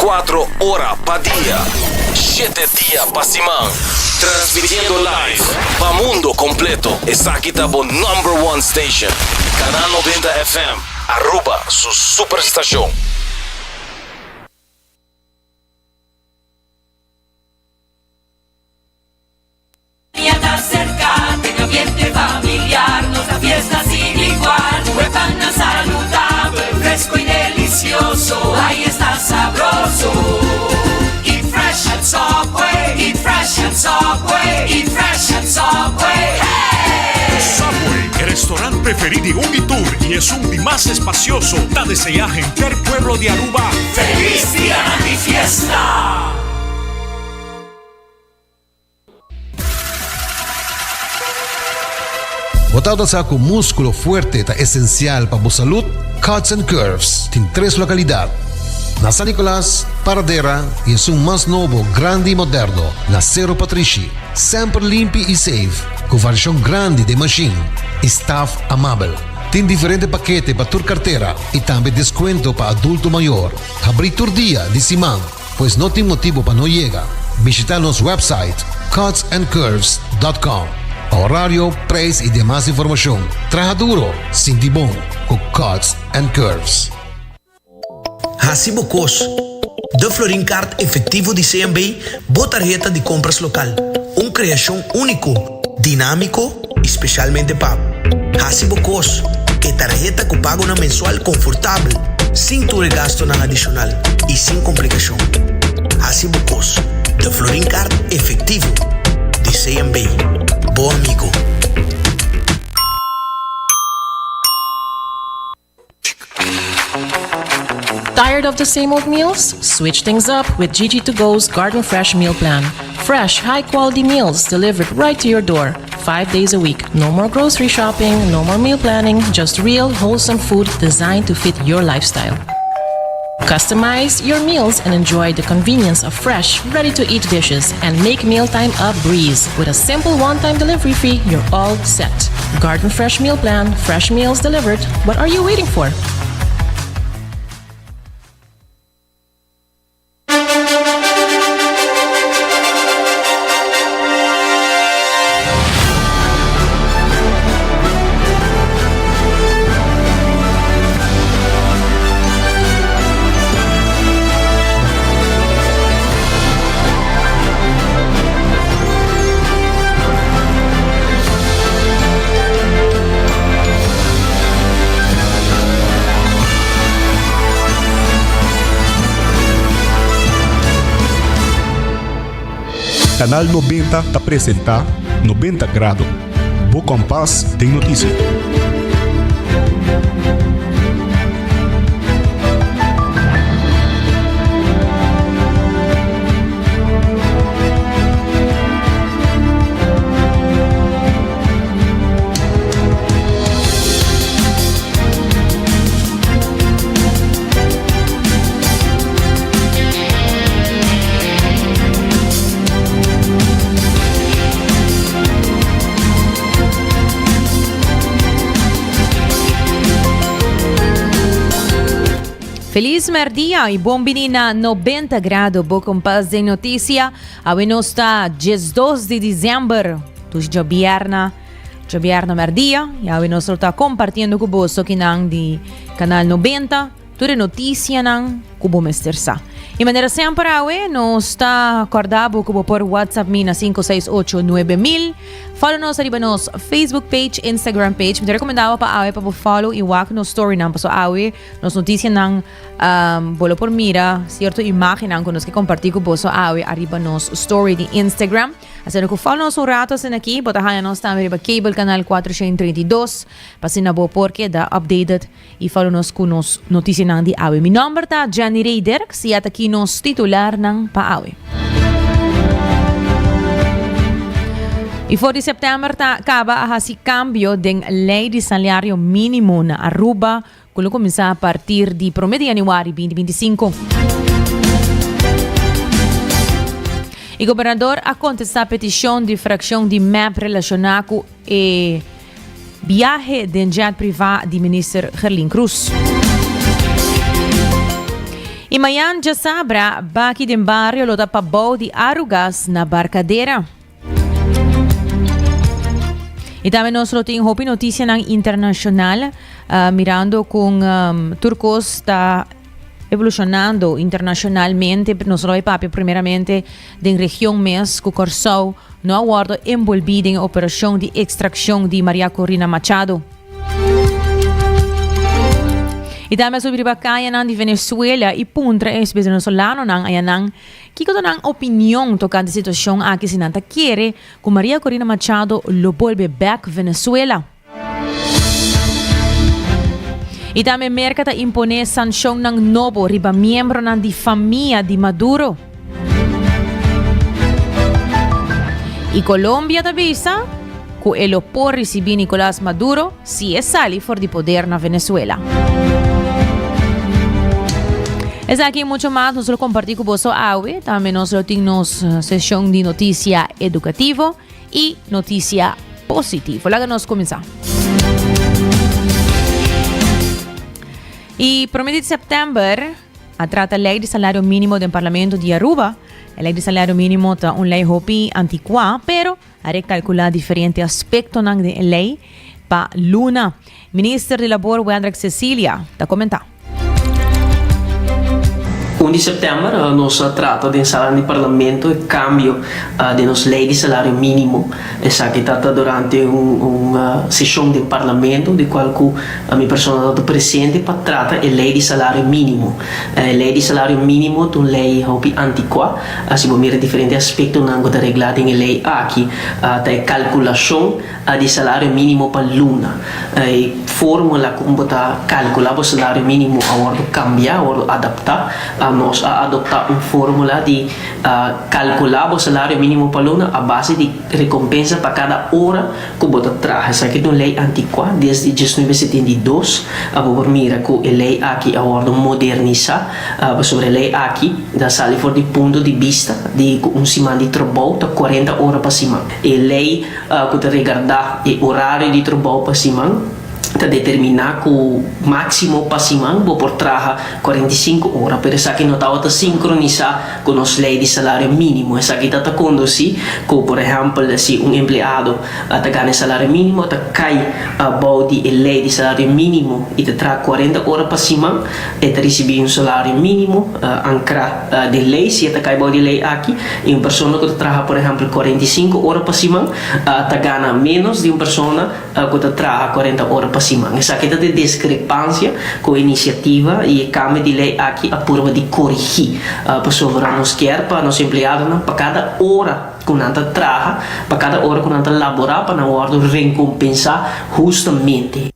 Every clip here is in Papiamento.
24 ora pa dia, shete dia pa siman. Transmitiendo live pa mundo completo. Esaki ta bo number one station. Canal 90 FM, Aruba su superstacion. Dia ta serka den ambiente familiar, nos ta fiesta sin igual. Cu e pannan saludabel, fresco y delicioso, ay esta sabroso. Eat fresh at Subway, eat fresh at Subway, eat fresh at Subway, hey! Subway, e restaurant preferi di un y tur y esun di mas espacioso, ta desea henter pueblo di Aruba Feliz Dianan di Fiesta! Bo tabata sa ku múskulo fuerte ta esensial pa bo salud? Cuts and Curves tin tres lokalidat, na San Nicolas, Paradera i esun mas nobo, grandi i moderno, na Sero Patrishi. Semper limpi i safe, ku variashon grandi den mashin i staf amabel. Tin diferente pakete pa tur kartera i tambe deskuento pa adulto mayor. Habrí tur dia di siman. Pues no tin motibo pa no yega. Bishita nos website cutsandcurves dot com pa horario, prijs y demas informacion. Traha duro, sinti bon cu Cuts and Curves. Hasi bo kos. De Florin Card Efectivo di CMB, bo tarheta di compras local. Un creacion unico, dinamico y specialmente pa bo. Hasi bo kos, e tarheta ku pagonan mensual konfortabel, sin tur e gastonan adishonal i sin komplikashon. Hasi bo kos, de Florin Card Efectivo di CMB. Bo amigo. Tired of the same old meals? Switch things up with Gigi to Go's Garden Fresh Meal Plan. Fresh, high quality meals delivered right to your door, five days a week. No more grocery shopping, no more meal planning, just real, wholesome food designed to fit your lifestyle. Customize your meals and enjoy the convenience of fresh, ready to eat dishes and make mealtime a breeze. With a simple one time delivery fee, you're all set. Garden Fresh Meal Plan, fresh meals delivered. What are you waiting for? Canal 90 ta presenta 90 Grado, bo kompas den notisia. Feliz merdia y bon bini na 90 grado bo kompas de noticia. Awe nos ta 12 de diciember, dus djobierna, djobierna merdia. Y awe nos ta compartiendo cu boso kinan di Canal 90. Tur e noticianan cu bo mester sa. Y manera semper awe, nos ta corda bo cu bo por WhatsApp mi na 568 9000. Follow nos ariba nos Facebook page, Instagram page. Mi ta recomenda bo pa awe pa bo follow y wak nos storynan. Paso awe nos noticianan um, bo lo por mira cierto imagennan cu nos ke comparti cu boso awe ariba nos story di Instagram. Asina cu follow nos un rato asina aki, bo ta haya nos tambe riba cable canal 432 pa asina bo por keda updated I follow nos ku nos notisianan di awe. Mi nòmber ta Jenny Rey Dirks i ata aki nos titularnan pa awe. I for di sèptèmber ta kaba a hasi kambio den lei di salario mínimo na Aruba ku lo kuminsá a partir di promé di yanüari binti 25. I gobernador a kontestá petishon di frakshon di mep relashoná ku E biahe den jet priva di minister Gerlin Croes. Y mayan djasabra, Baki den Bario lo ta pabou di Arugas na Barcadera. Y tambe nos lo tin hopi noticianan internacional, mirando con tur cos ta evolucionando internacionalmente. Nos lo bay papia primeramente den region mes cu Corsou no a wordo envolvi den e operacion di extraccion di Maria Corina Machado. Y tambe a subi riba cayanan di Venezuela y puntra e venezolanonan ayanan kico ta nan opinion tocante e situacion aki si nan ta kere cu Maria Corina Machado lo bolbe bek Venezuela. Y tambe Merca ta impone sancionnan nobo riba miembronan di famia di Maduro. Y Colombia ta bisa cu e lo por ricibi Nicolas Maduro si e sali for di poder na Venezuela. Esaki y mucho mas nos lo comparti cu boso awe. Tambe nos lo tin nos sesion di noticia educativo y noticia positivo. Laga nos cuminsa. Y prome di september a trata ley di salario minimo den Parlamento di Aruba. E ley di salario minimo ta un ley hopi anticua, pero a recalcula diferente aspectonan den e ley pa luna. Minister di Labor Wendrick Cecilia ta comenta. Un di sèptèmber nos a trata den sala di Parlamento e kambio den nos lei di salario mínimo. Esaki ta ta durante un seshon den Parlamento di kual ku mi persona tabata presente pa trata e lei di salario mínimo. E lei di salario mínimo ta un lei hopi antikuá. Si bo mira diferente aspektonan ku ta reglá den e lei aki ta e kalkulashon di salario mínimo pa luna. E fórmula kon bo ta kalkulá bo salario mínimo a wòrdu kambiá, a wòrdu adaptá. Nos a adoptá un fórmula di kalkulá bo salario mínimo pa luna a base di rekompensa pa kada ora ku bo ta traha. Esaki ta un lei antikuá desde diesnuebe setenta i dos. Bo por mira ku e lei aki a wòrdu modernisá pasobra e lei aki ta sali for di punto di bista di ku un siman di trabou ta kuarenta ora pa siman. E lei ku ta regardá e orario di trabou pa siman ta determiná ku máksimo pa siman bo por traha 45 ora, pero esaki no tabata sinkronisá ku nos lei di salario mínimo. Esaki ta ta kondusí ku, por ehèmpel, si un empleado ta gana e salario mínimo, ta kai bou di e lei di salario mínimo i ta traha 40 ora pa siman, E ta risibí un salario mínimo ankrá den lei, si e ta kai bou di e lei aki. I un persona ku ta traha, por ehèmpel, 45 ora pa siman, ta gana ménos di un persona ku ta traha 40 ora pa siman. Esaki ta di diskrepansia ku e inisiativa i e kambio di lei aki a purba di korigí. Pasobra nos kier pa nos empleadonan pa kada ora ku nan ta traha, pa kada ora ku nan ta laborá, pa nan wòrdu rekompensá hustamente.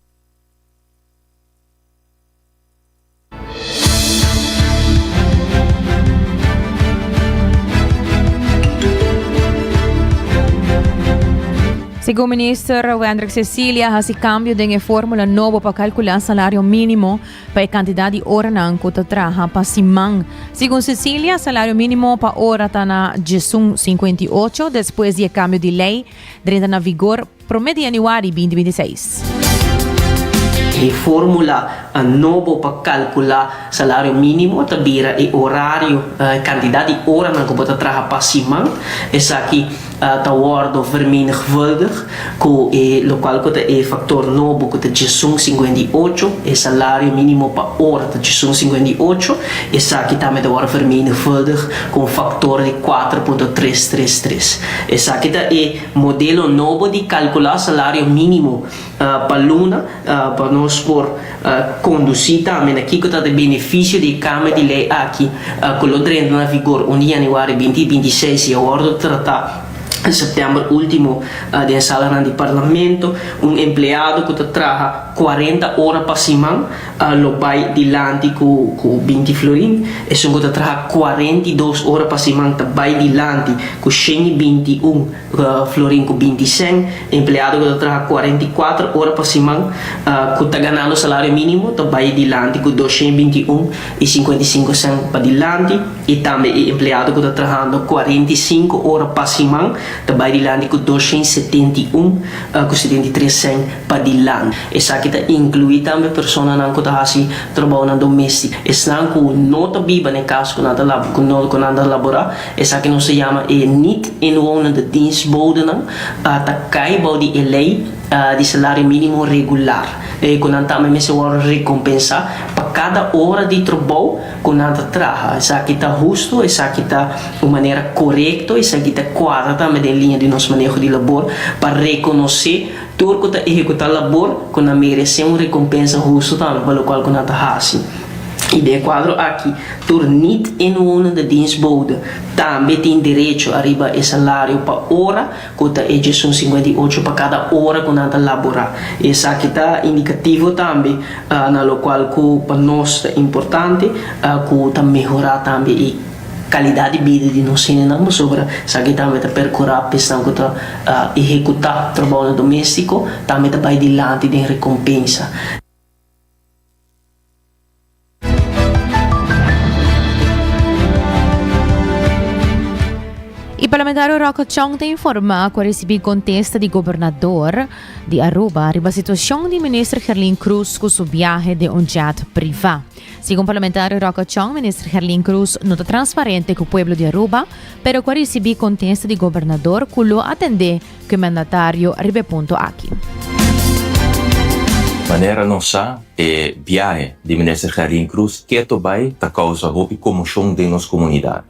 Segun Minister Wendrick Cecilia hasi cambio den e formula nobo pa calcula salario minimo pa e cantidad di oranan cu ta traha pa siman. Segun Cecilia, salario minimo pa ora ta na 11,58 despues di e cambio di ley drenta na vigor Prome di januari binti binti seis. E formula nobo pa kalkulá salario mínimo ta bira e orario, e kantidat di oranan ku bo ta traha pa siman. Esaki ta wòrdu vermenigvuldig ku e lokual ku ta e faktor nobo ku ta 11,58. E salario mínimo pa ora ta 11,58. Esaki tambe ta wòrdu vermenigvuldig ku un faktor di kuater punto tres tres tres. Esaki ta e Modelo nobo di kalkulá salario mínimo pa luna pa nos por kondusí tambe na kiko ta e benefisio di e kambio di lei aki ku lo drenta na vigor un di yanüari 2026 i a wòrdu tratá sèptèmber último den salanan di parlamento. Un empleado ku ta traha kuarenta ora pa siman lo bai dilanti ku 20 florin. Esun ku ta traha 42 ora pa siman ta bai dilanti ku 121 florin ku 20 sèn. Empleado ku ta traha 44 ora pa siman ku ta ganando salario mínimo ta bai dilanti ku 221 i 55 sèn pa dilanti. I tambe e empleado ku ta trahando 45 ora pa siman. ta bai dilanti ku 271 ku 73 sèn pa dilanti. Esaki ta inkluí tambe personanan ku ta hasi trabounan doméstiko. Esnan ku no ta biba na e kas ku nan ta ku no ku nan ta laborá, esaki nos ta yama e niet inwonende dienstbodenan, ta kai bou di e lei di salario mínimo regular, ku nan tambe mester wòrdu rekompensá pa kada ora di trabou ku nan ta traha. Esaki ta hustu, esaki ta un manera korekto, esaki ta kuadra tambe den liña di nos maneho di labor pa rekonosé Tur ku ta ehekutá labor ku nan meresé un rekompensa hustu tambe pa lokual ku nan ta hasi. I den e kuadro aki, tur niet-inwonende dienstbode tambe tin derecho ariba e salario pa ora ku ta e 11,58 pa kada ora ku nan ta laborá. Esaki ta indikativo tambe na lokual ku pa nos ta importante ku ta mehorá tambe e. Kalidat di bida di nos hendenan pasobra esaki tambe ta perkurá pa esnan ku ta ehekutá trabounan doméstiko tambe ta bai dilanti den rekompensa. E parlamentario Rocco Chong ta informá ku a risibí kontesta di gobernador di Aruba riba situashon di minister Gerlin Cruz ku su biahe den un jet privá. Segun parlamentario Rocco Chong, minister Gerlin Cruz no ta transparente cu pueblo di Aruba, pero cu a ricibi contesta di gobernador cu lo atende cu e mandatario riba e punto aki. Manera nos sa, e biahe di minister Gerlin Cruz keto bay ta causa hopi conmocion den nos comunidad.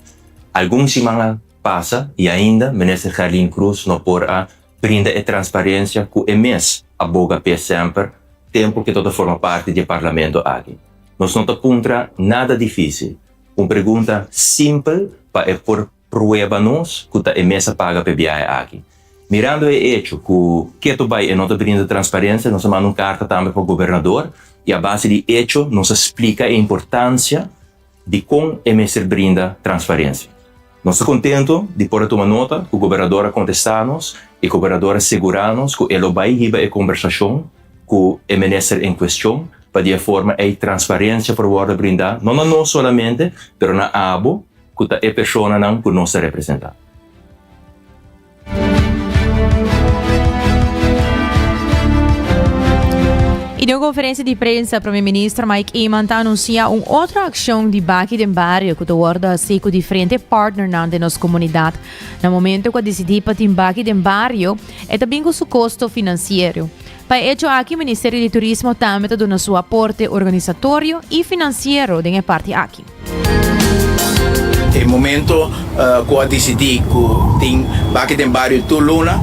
Algun siman a pasa y ainda minister Gerlin Cruz no por a brinda e transparencia cu e mes a boga p'e semper tempo cu e ta forma parti di e Parlamento aki. Nos no ta puntra nada dificil, un pregunta simpel pa e por prueba nos cu ta e mes a paga p'e biahe aki. Mirando e hecho cu keto bay e no ta brinda transparencia, nos a manda un carta tambe pa Gobernador y a base di hecho nos a splica e importancia di con e mester brinda transparencia. Nos ta contento di por a tuma nota cu Gobernador a contesta nos y Gobernador a segura nos cu e lo bay hiba e conversacion cu e minister en cuestion pa di e forma ey transparencia por wordo brinda no na nos solamente pero na abo cu ta e personanan cu nos ta representa. Y den un conferencia di prensa, Prome Minister Mike Eman ta anuncia un otro accion di Baki den Bario cu ta wordo haci cu diferente partnernan den nos comunidad. Na momento cu a dicidi pa tin Baki den Bario, e ta bin cu su costo financiero. Pa e hecho aki, Ministerio di Turismo tambe ta duna su aporte organisatorio y financiero den e parti aki. E momento cu a dicidi cu tin baki den bario tur luna,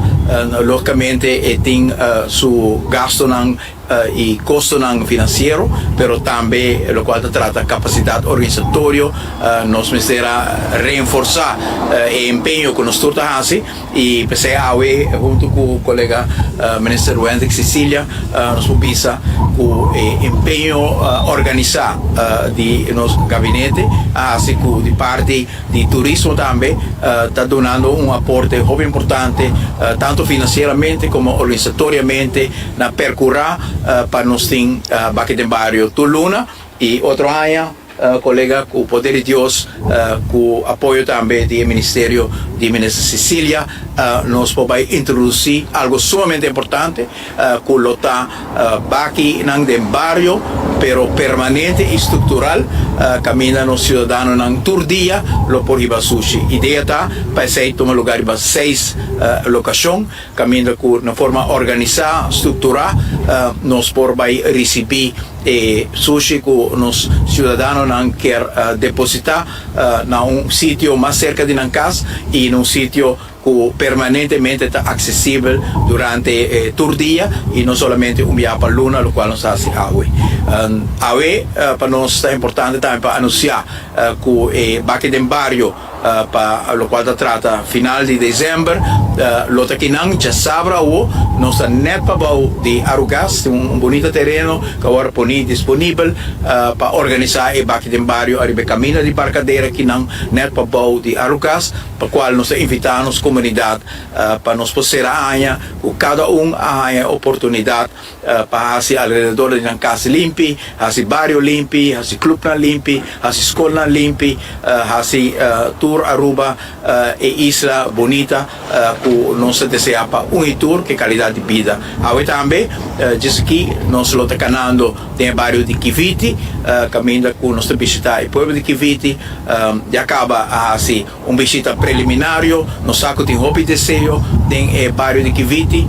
logicamente e tin su gastonan y costonan financiero, pero tambe locual ta trata capacidad organisatorio, nos mester a reenforsa e empeño cu nos tur ta haci y p'esey awe hunto cu colega Minister Wendrick Cecilia nos por bisa cu e empeño organisa di nos gabinete a haci cu di parti di turismo tambe ta dunando un aporte hopi importante tanto financieramente como organisatoriamente na percura pa nos tin baki den bario tur luna y otro aña Colega, cu poder di Dios, cu apoyo tambe di e ministerio di Minister Cecilia, nos por bay introduci algo sumamente importante, cu lo ta bakinan den bario, pero permanente y structural, caminda nos ciudadanonan tur dia lo por hiba sushi. Idea ta pa esey tuma lugar riba seis locacion, Caminda cu na forma organisa, structura, nos por bay ricibi e sushi cu nos ciudadanonan kier deposita na un sitio mas cerca di nan cas y na un sitio cu permanentemente ta accesibel durante tur dia y no solamente un bia pa luna, locual nos ta haci awe. Awe pa nos ta importante tambe pa anuncia cu e Baki den Bario, Pa locual ta trata final di december lo ta kinan djasabra awo nos ta net pabao di Arugas tin un bunita tereno cu awor poni disponibel pa organisa e baki den bario ariba e caminda di Barcadera kinan net pabao di Arugas pa cual nos ta invita nos comunidad pa nos por cera aña cu cada un a haya e oportunidad pa hasi alrededor di nan kas limpi, hasi bario limpi, hasi klupnan limpi, hasi skolnan limpi, hasi tur. tur Aruba e isla bunita ku nos ta deseá pa un i tur ku e kalidat di bida. Awe tambe djes aki nos lo ta kanando den e bario di Kiviti kaminda ku nos ta bishitá e pueblo di Kiviti. Ya kaba a hasi Un bishita preliminario, nos sa ku tin hopi deseo den e bario di Kiviti,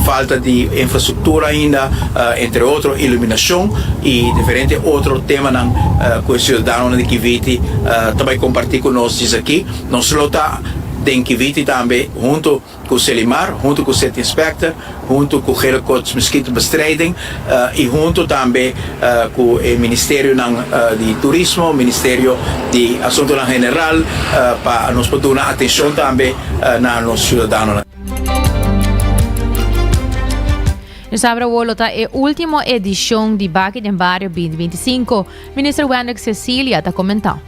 falta di infrastruktura ainda, entre otro iluminashon i diferente otro temanan ku e siudadanonan di Kiviti ta bai kompartí ku nos djis aki. Nos lo ta den Kiviti tambe huntu. Ku Selimar, huntu ku City Inspector, huntu ku Gele Koorts Mosquitobestrijding i huntu tambe ku e ministerionan di Turismo, Ministerio di Asuntonan General pa nos por duna atencion tambe na nos ciudadanonan. Nos abra awor lo ta e ultimo edicion di Baki den Bario 2025, Minister Wendrick Cecilia ta comenta.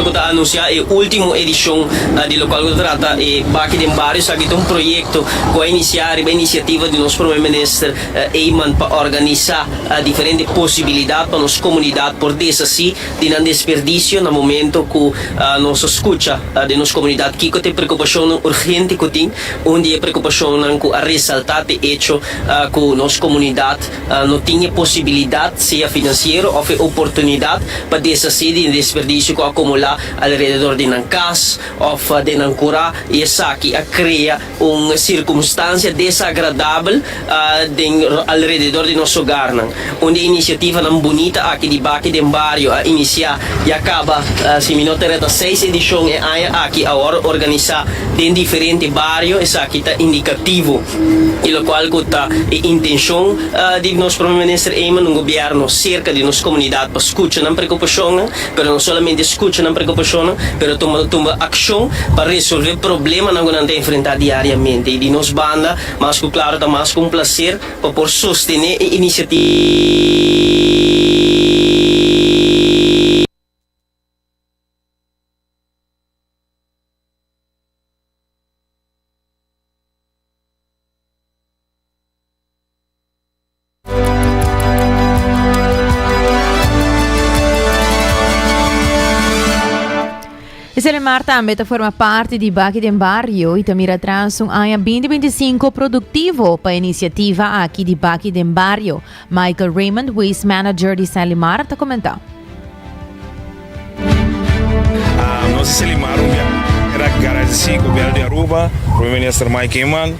Ku ta anunsiá e último edishon di lokual ku ta trata e Baki den Bario. Esaki ta un proyekto ku a inisiá riba inisiativa di nos Prome Minister Eman pa organisá diferente posibilidat pa nos komunidat por deshasí di nan desperdisio na momento ku nos a skucha den nos komunidat kiko ta e preokupashonnan urgente ku tin. Un di e preokupashonnan ku a resaltá ta e echo ku nos komunidat No tin e posibilidat, sea finansiero òf e oportunidat, pa deshasí di e desperdisio ku a akumulá alrededor di nan kas òf den nan kurá, i esaki a krea un sirkumstansia desagradabel den alrededor di nos hogarnan. Un di e inisiativanan bunita aki di Baki den Bario a inisiá ya kaba, si mi no ta reta, seis edishon e aña aki awor organisá den diferente bario. Esaki ta indikativo. Y locual cu ta e intencion di nos Prome Minister Eman, un gobierno cerca di nos comunidad pa scucha nan preocupacionnan, pero no solamente scucha nan preocupacionnan, pero tuma tuma accion pa resolve problemanan cu nan ta enfrenta diariamente. Y di nos banda, mas cu claro ta mas cu un placer pa por sostene e iniciativa. Selemar tambe ta forma parti di Baki den Bario y ta mira atras un aña 2025 productivo pa iniciativa aki di Baki den Bario. Michael Raymond, Waste Manager di Selimar, ta comenta. Nos di Selimar un bia era agradeci Gobierno di Aruba, Prome Minister Mike Eman,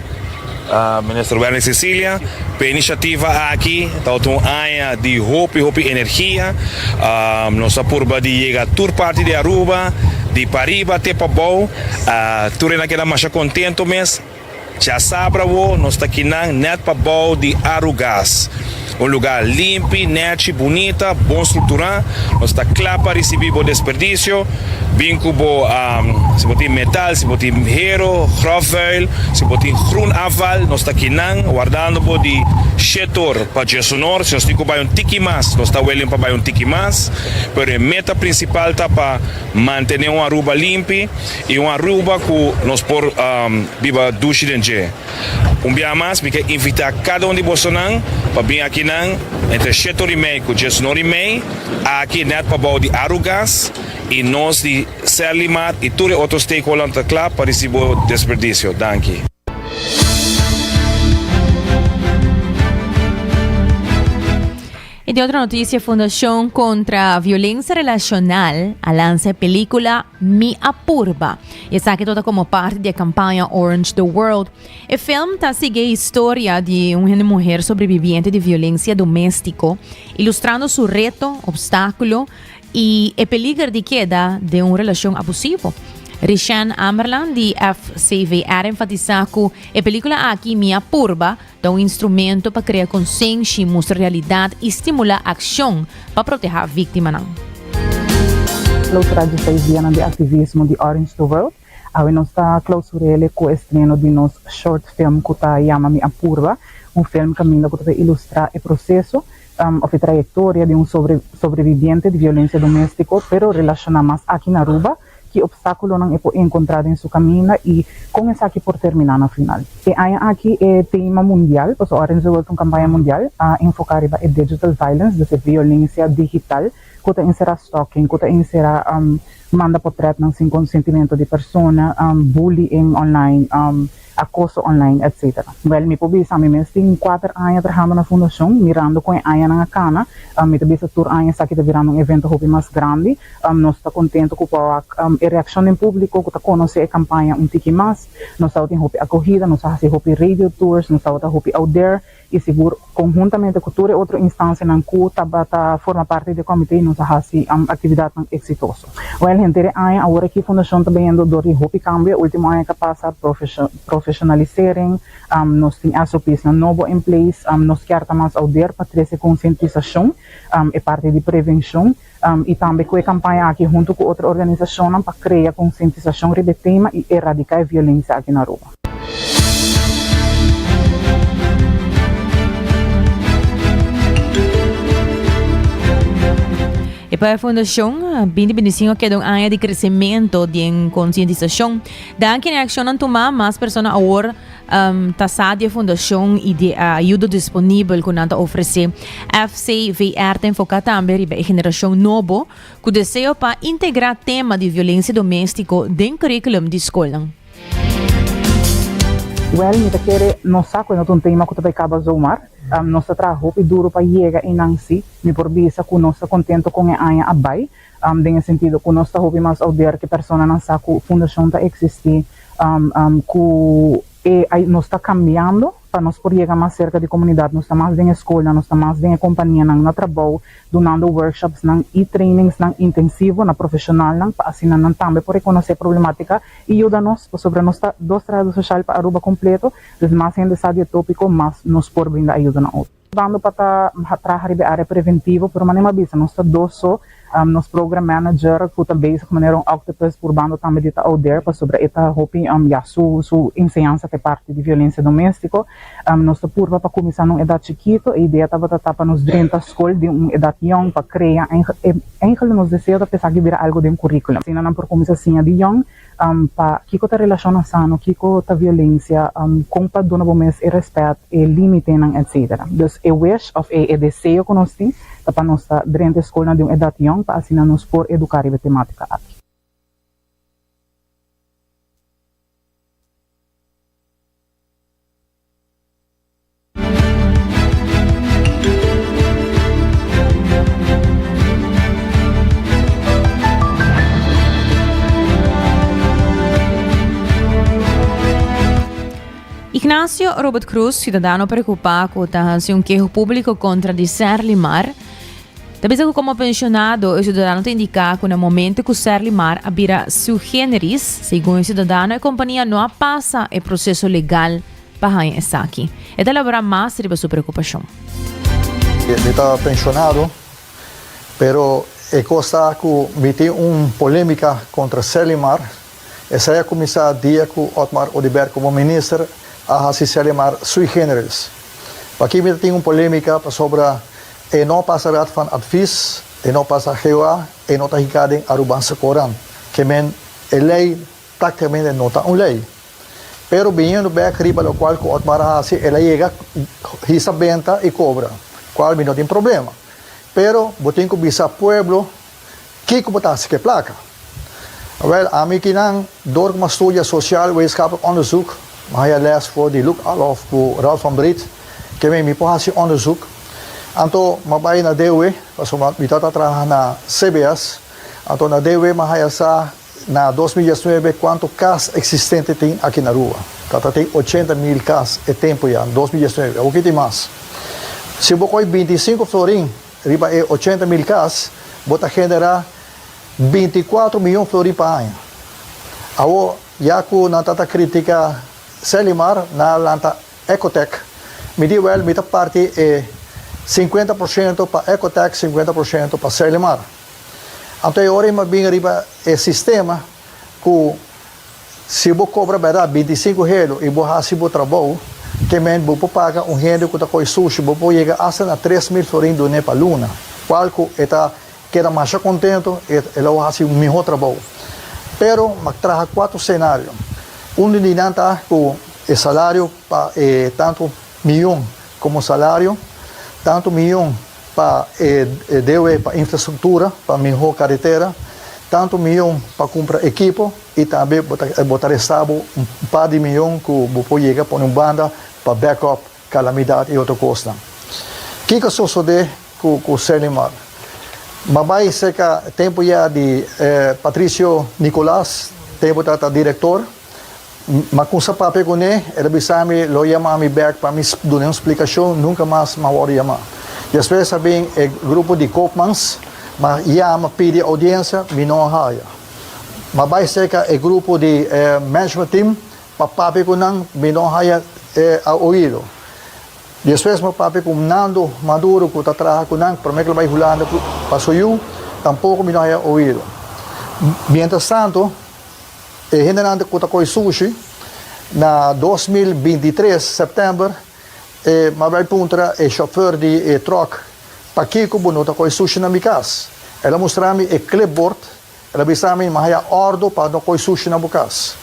Minister Werlin Cecilia p'e iniciativa aki. Tabata un aña di hopi hopi energia. Nos a purba di yega tur parti di Aruba, di pariba te pabou. Tur hende a keda masha contento mes. Djasabra awo nos ta kinan nèt pa bou di Arugas. Un lugá limpi, nèchi, bunita, bon strukturá. Nos ta kla pa risibí bo desperdisio. Bin ku bo, si bo tin metal, si bo tin hero, grofvuil, si bo tin groenafval, nos ta kinan wardando bo di shetor pa djesunor. Si nos tin ku bai un tiki mas, nos ta willing pa bai un tiki mas. Pero e meta prinsipal ta pa mantené un Aruba limpi. I un Aruba ku nos por biba dushi den dje. Un biaha mas mi ke invitá kada un di bosonan pa bin akinan entre shete ora i mei ku diesnor i mei aki nèt pabou di Arugas i nos di Serlimar i tur e otro stakeholdernan ta kla pa risibi bo desperdisio. Danki. I di otro noticia, Fundacion contra Violencia Relacional a lansa e pelicula Mi a Purba. I esaki ta como parti di e campaña Orange the World. E film ta sigui e historia di un hende muher sobreviviente di violencia domestico, ilustrando su reto, obstaculo i e peliger di keda den un relacion abusivo. Rishan Amerland di FCVR enfatisa cu e pelicula aki Mi a Purba Ta un instrumento pa krea konsenshi, mustra realidat i stimulá akshon pa protehá víktimanan. Clausura di seis dianan di activismo di Orange the World. Awe nos ta clausurele cu estreno di nos short film cu ta yama Mi a Purba, un film caminda cu ta bay ilustra e proceso of e trayectoria di un sobreviviente di violencia domestico pero relaciona mas aki na Aruba. ki obstákulonan e por enkontrá den su kaminda i kon esaki por terminá na final. E aña aki e tema mundial, pasobra Orange the World ta un kampaña mundial, a enfoká riba e digital violence, dus e violensia digital ku ta enserá stalking, ku ta enserá manda potrètnan sin konsentimentu di persona, bullying online, acoso online etc. Wel mi por bisa mi mes tin kuater aña trahando na fundashon mirando kon e añanan a kana mi ta bisa tur aña esaki ta birando un evento hopi mas grandi nos ta kontento ku por wak e reakshon den publiko ku ta konosé e kampaña un tiki mas nos tabatin hopi akohida nos a hasi hopi radio tours nos tabata hopi out there i sigur konhuntamente ku tur e otro instansianan ku tabata forma parti di e komité nos a hasi aktividatnan eksitoso. Wèl, henter e aña awor aki Fundashon ta biniendo dor di hopi kambio. E último aña ku a pasa, profeshonalisering, nos tin SOPsnan nobo in place, nos kier ta mas ouder pa trese konsientisashon, e parti di prevenshon, i tambe ku e kampaña aki huntu ku otro organisashonnan pa krea konsientisashon riba e tema i eradiká e violensia aki na Aruba. E pa e fundashon, 2025 a keda un aña di kresementu den konsientisashon. Danki na e akshonnan tumá, mas persona awor ta sa di e fundashon i di e ayudo disponibel ku nan ta ofresé. FCVR ta enfoká tambe riba e generashon nobo ku deseo pa integrá tema di violensia doméstiko den curriculum di skolnan. Wèl, mi ta kere nos sa ku e no ta un tema ku ta bai kaba zomaar. Nos ta traha hopi duru pa yega einan sí. Mi por bisa ku nos ta kontento kon e aña a bai, den e sentido ku nos ta hopi mas ouder ku e personanan sa ku fundashon ta eksistí, ku e nos ta kambiando pa nos por yega mas serka di komunidat. Nos ta mas den e skolnan, nos ta mas den e kompanianan na trabou, dunando workshopsnan i trainingsnan intensivo na profeshonalnan pa asina nan tambe por rekonosé problematika i yuda nos, pasobra nos ta dos trahadó soshal pa Aruba kompleto, dus mas hende sa di e tópiko, mas nos por brinda ayuda na otro. Dando pa ta traha riba e área preventivo, pero manera mi a bisa, nos ta dos so, nos program manager ku ta bezig manera un octopus purbando tambe di ta out there pasobra e ta hopi ya su su enseñansa ta e parti di violencia domestico. Nos ta purba pa cuminsa na un edad chikito, e idea tabata ta pa nos drenta scol di un edad yong pa crea eigenlijk nos deseo ta pa esaki bira algo den curriculum. Asina nan por cuminsa siña di yong pa kico ta relacionnan sano, kico ta violencia, con pa duna bo mes e respet, e limitenan etc. Dus e wish of e deseo cu nos tin ta pa nos ta drenta e scolnan di un edad yong pa asina nos por educa riba e tematica aki. Ignacio Robert Cruz, ciudadano preocupa cu ta haci un keho publico contra di Serlimar, ta bisa cu como pensionado e ciudadano ta indica cu na momento cu Serlimar a bira sui generis, segun e ciudadano e compania no a pasa e proceso legal pa haña esaki. E ta elaborá mas riba su preokupashon. Mi ta penshonado, pero e kos ta ku mi tin un polémika kontra Serlimar. Esei a kuminsá dia ku Otmar Oduber komo minister a hasi Serlimar sui generis. Pakí mi ta tin un polémika? Pasobra e no a pasa Raad van Advies, e no a pasa GOA, e no ta hinká den Arubaanse Courant. Ke men e lei práktikamente no ta un lei. Pero biniendo bek riba lokual ku Otmar a hasi, el a yega hisa benta i kobra, kual mi no tin problema. Pero bo tin ku bisa pueblo kiko bo ta hasi ku e plaka. Awel, ami kinan dor ku mi a studia Sociaal Wetenschappelijk Onderzoek, mi a haya les for di Luc Alhoff ku Ralph van Breet, ke mi mi por hasi onderzoek. Anto mi a bai na DOW, pasobra mi tabata traha na CBS, anto na DOW mi a haya sa Na 2019 cuanto cas existente tin aki na Aruba? Tata tin 80 mil cas e tempo ya, 2019, awor ki tin mas. Si bo coy 25 florin riba e 80 mil cas, bo ta genera 24 miyon florin pa aña. Awor, ya cu nan tata critica Selimar, nan a lanta Ecotec. Mi di wel, mi ta parti e 50 por ciento pa Ecotec, 50 por ciento pa Selimar. Anto e ora mi a bin riba e sistema ku si bo kobra bèrdat 25 helo i bo hasi bo trabou, ke men bo por paga un hende ku ta koi sushi, bo por yega asta na 3000 florin dun'é pa luna, kual ku e ta keda masha kontento, e lo hasi un mihó trabou. Pero m'a traha cuatro scenario. Un di nan ta cu e salario pa e tanto miyon como salario, tanto miyon pa e DOE pa infrastructura, pa miho caretera, tanto miyon pa cumpra equipo y tambe bo ta resta bo un par di miyon cu bo por yega pone un banda pa back up calamidad y otro cosnan. Kico a sosode cu cu Serlimar? M'a bay cerca tempo ya di Patricio Nicolas, tempo ta ta director, m'a cunsa papia cune, el a bisa mi lo yama mi bek pa mi duna un splicacion, nunca mas m'a wordo yama. Despues a bin e grupo di Koopmans, m'a yama pidi audiencia, mi no a haya. M'a bay cerca e grupo di management team, Pa papia ku nan, mi no haya e a oido. Despues mi papia ku Nando Maduro ku ta traha ku nan, prome ku el bai Hulanda ku pa su yu, tampoko mi no haya oido. Mientras tanto, e hendenan ku ta koi sushi, na 2023 sèptèmber, e mi a bai puntra e shòfer di e tròk, Pakiko bo no ta koi sushi na mi kas? El a mustra mi e clipboard, el a bisa mi, mi a haya òrdu pa no koi sushi na bo kas.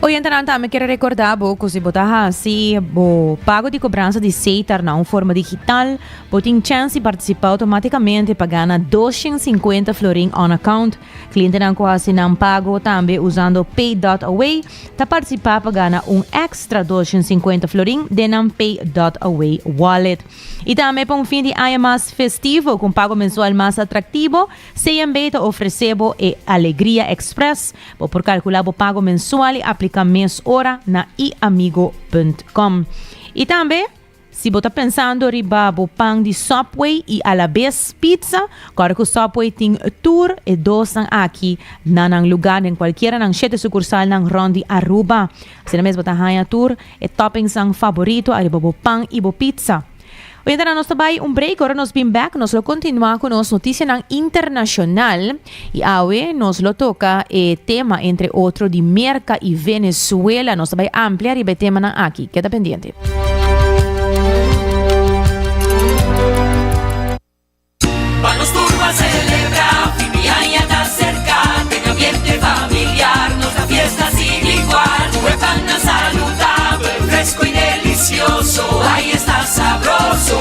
Oyentenan tambe kier recorda bo cu si bo ta haci bo pago di cobransa di Setar na un forma digital, bo tin chance di participa automaticamente pa gana 250 florin on account. Clientenan cu haci nan pago tambe usando Pay dot Away ta participa pa gana un extra 250 florin den nan Pay dot Away wallet. I tambe pa un fin di aña mas festivo ku un pago mensual mas atractivo, CMB ta ofresé bo e Alegria Express. Bo por kalkulá bo pago mensual i apliká mes ora na iamigo punt com. I tambe, si bo ta pensando riba bo pan di Subway i alabes pizza, kòrda ku Subway tin tur e dosnan aki na nan lugá den kualkiera nan shete sukursalnan rònt di Aruba. Asina mes bo ta haña tur E toppingsnan favorito ariba bo pan y bo pizza. Oyentenan nos ta bay un break ora nos bin back nos lo continua cu nos noticianan internacional y awe nos lo toca e tema entre otro di Merca y Venezuela nos ta bay amplia riba e temanan aki keda pendiente. Pa nos tur ban celebra, fin di aña ta cerca, den ambiente familiar nos da fiesta sin igual. Cu e pannan saludabel, fresco y delicioso, ay esta sabroso.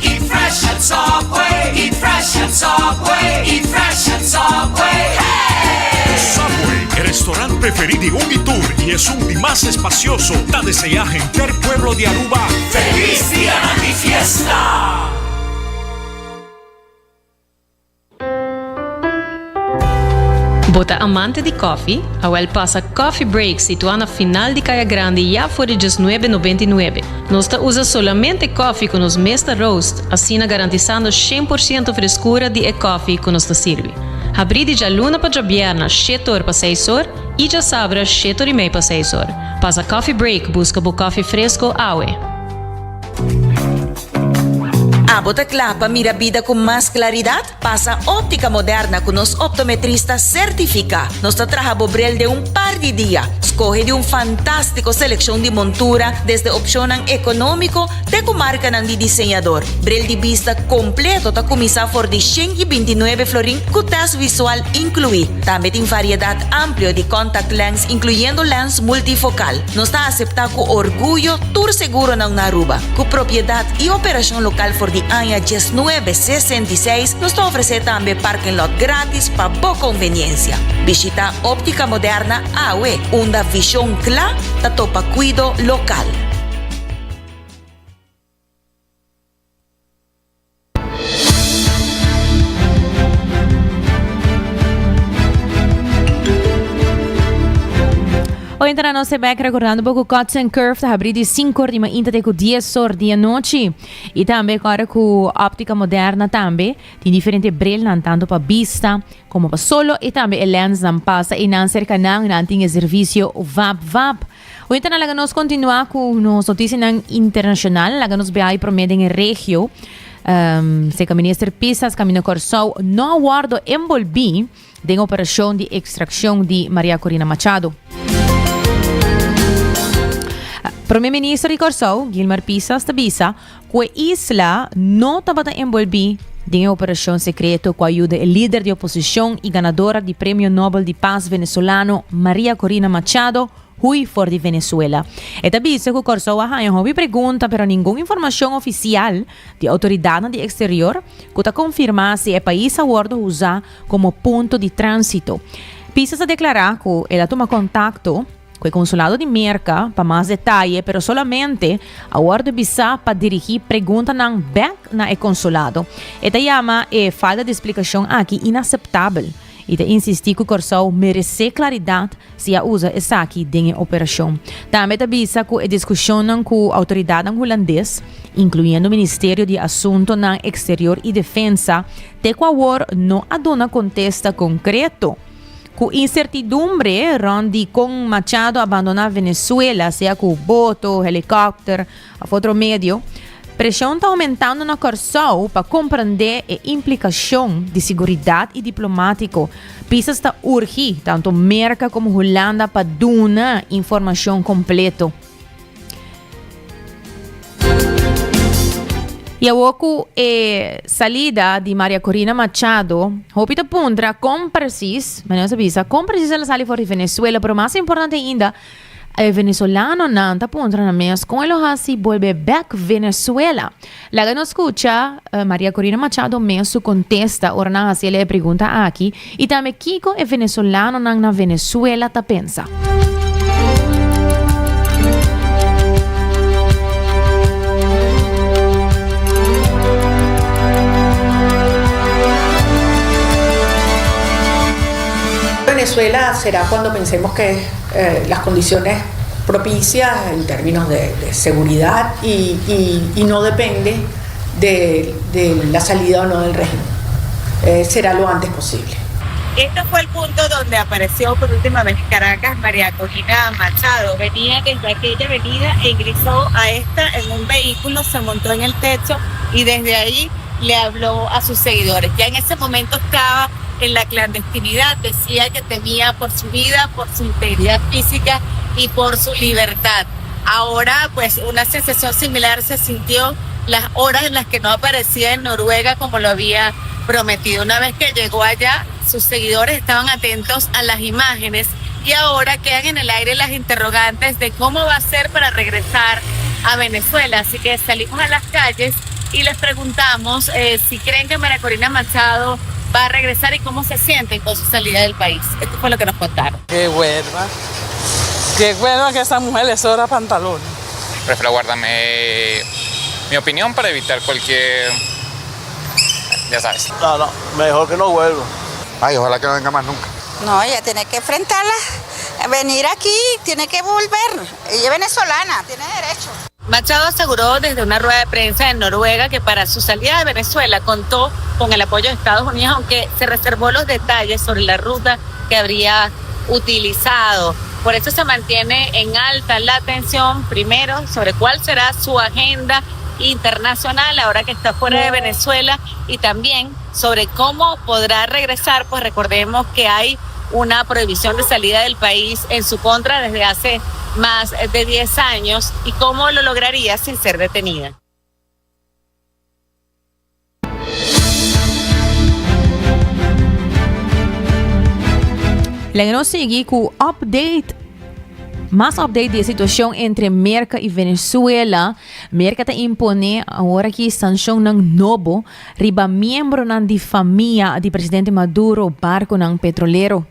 Eat fresh at Subway, eat fresh at Subway, eat fresh at Subway, hey! Subway, e restaurant preferi di un y tur y esun di mas espacioso, ta desea henter pueblo di Aruba Feliz Dianan di Fiesta! Bo ta amante di koffie? Awel pasa Coffee Break situá na final di Kaya Grandi ya for di diesnuebe nobenta i nuebe. Nos ta usa solamente koffie ku nos mes ta roast, asina garantisando shen por siento freskura di e koffie ku nos ta sirbi. Habrí di djaluna pa djabièrna shete or pa seis or i djasabra shete or i mei pa seis or. Pasa Coffee Break buska bo koffie fresko awe. Abo ta kla pa mira bida ku mas klaridat? Pasa Óptica Moderna ku nos optometrista sertifiká. Nos ta traha bo bril den un par di dia. Skohe di un fantástiko selekshon di montura, desde opshonnan ekonómiko te ku markanan di diseñador. Bril di bista kompleto ta kuminsá for di 129 florin ku tèst visual inkluí. Tambe tin variedat amplio di contact lens inkluyendo lens multifokal. Nos ta aseptá ku orguyo tur seguronan na Aruba. Ku propiedat i operashon lokal for di aña diesnuebe 66, nos ta ofresé tambe parking lot gratis pa bo konveniensia. Bishitá Óptica Moderna awe, unda vishon kla ta topa kuido lokal. Hoy entra nos back recordando poco Cuts and Curve ta abrir di 5 or di mainta te cu 10 or di anochi. Y tambe ora cu Óptica Moderna tambe tin diferente brilnan tanto pa vista como pa solo y tambe e lensnan pasa y nan cerca nan nan tin e servicio vap vap. Hoy entra laga nos continua cu nos noticianan internacional laga nos bia y prome den e regio. Um, seca minister Pisas Camino Corsou no a wordo envolvi den operacion di extraccion di Maria Corina Machado. Prome Minister di Kòrsou, Gilmar Pisas ta bisa ku e isla no tabata enbolbí den e operashon sekreto ku a yuda e lider di oposishon i ganadora di Premio Nobel di Pas venezolano Maria Corina Machado hui for di Venezuela. E ta bisa ku Kòrsou a haña hopi pregunta pero ningun informashon ofisial di outoridatnan di eksterior ku ta konfirmá si e pais a wòrdu usá komo punto di tránsito. Pisas a deklará ku el a tuma kontakto ku e konsulado di Merka pa mas detaye pero solamente a wòrdu bisá pa dirigí preguntanan bèk na e konsulado. E ta yama e falta di splikashon aki inaseptabel i ta insistí ku Kòrsou meresé klaridat si a usa esaki den e operashon. Tambe ta bisa ku e diskushonnan ku outoridatnan hulandes, inkluyendo Ministerio di Asuntonan Eksterior i Defensa, te ku awor no a duna kontesta konkreto. Ku insertidumbre rònt di kon Machado a bandoná Venezuela, sea ku boto, helikòpter òf otro medio, preshon ta oumentando na Kòrsou pa komprendé e implikashon di siguridat i diplomátiko. Pisas ta urgi tantu Merka komo Hulanda pa duna informashon kompleto. I awor ku e salida di Maria Corina Machado, hopi ta puntra kon presis, manera nos a bisa, kon presis el a sali for di Venezuela, pero mas importante ainda, e venezolanonan ta puntra nan mes kon e lo hasi bolbe bek Venezuela. Laga nos skucha Maria Corina Machado mes su kontesta ora nan hasi el e pregunta aki i tambe kiko e venezolanonan na Venezuela ta pensa. Venezuela será cuando pensemos que eh, las condiciones propicias en términos de, de seguridad y, y, y no depende de, de la salida o no del régimen. Eh, será lo antes posible. Este fue el punto donde apareció por última vez en Caracas María Corina Machado. Venía desde aquella avenida e ingresó a esta en un vehículo, se montó en el techo y desde ahí le habló a sus seguidores. Ya en ese momento estaba en la clandestinidad, decía que temía por su vida, por su integridad física y por su libertad. Ahora, pues una sensación similar se sintió las horas en las que no aparecía en Noruega como lo había prometido. Una vez que llegó allá, sus seguidores estaban atentos a las imágenes y ahora quedan en el aire las interrogantes de cómo va a ser para regresar a Venezuela. Así que salimos a las calles y les preguntamos eh, si creen que María Corina Machado va a regresar y cómo se sienten con su salida del país. Esto fue lo que nos contaron. Que vuelva. Que vuelva que esa mujer le sobra pantalón. Prefiero guardarme mi opinión para evitar cualquier... Ya sabes. No, no, mejor que no vuelva. Ay, ojalá que no venga más nunca. No, ella tiene que enfrentarla, venir aquí, tiene que volver. Ella es venezolana, tiene derecho. Machado aseguró desde una rueda de prensa en Noruega que para su salida de Venezuela contó con el apoyo de Estados Unidos, aunque se reservó los detalles sobre la ruta que habría utilizado. Por eso se mantiene en alta la atención, primero, sobre cuál será su agenda internacional ahora que está fuera de Venezuela y también sobre cómo podrá regresar, pues recordemos que hay una prohibición de salida del país en su contra desde hace más de 10 años y cómo lo lograría sin ser detenida. Laga nos sigui ku update Mas update di e situacion entre Merca y Venezuela. Merca ta impone awor aki sancionnan nobo riba miembronan di famia di presidente Maduro, barconan petrolero.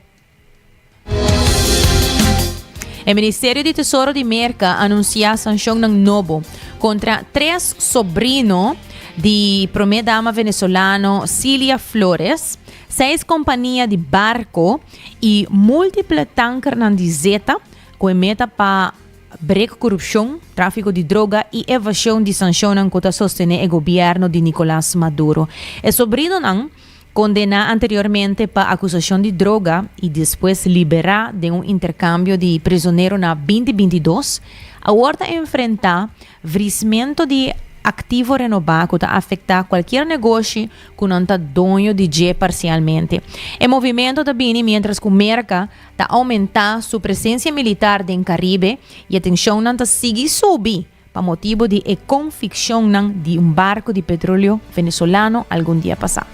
E Ministerio di Tesoro di Merca anuncia sancionnan nobo contra tres sobrino di prome dama venezolano Cilia Flores, seis compania di barco y multiple tankernan di zeta cu e meta pa brek corupcion, trafico di droga y evasion di sancionnan cu ta sostene e gobierno di Nicolas Maduro. E sobrinonan Kondená anteriormente pa akusashon di droga i despues liberá den un interkambio di prizonero na binti 22, awor ta enfrentá vrismento di. aktivo renobá ku ta afektá kualkier negoshi ku nan ta doño di dje parsialmente. E movimento ta bini miéntras ku Merka ta oumentá su presensia militar den Karibe i e tenshonnan ta sigui subi pa motibu di e konfikshonnan di un barku di petroleo venezolano algun dia pasá.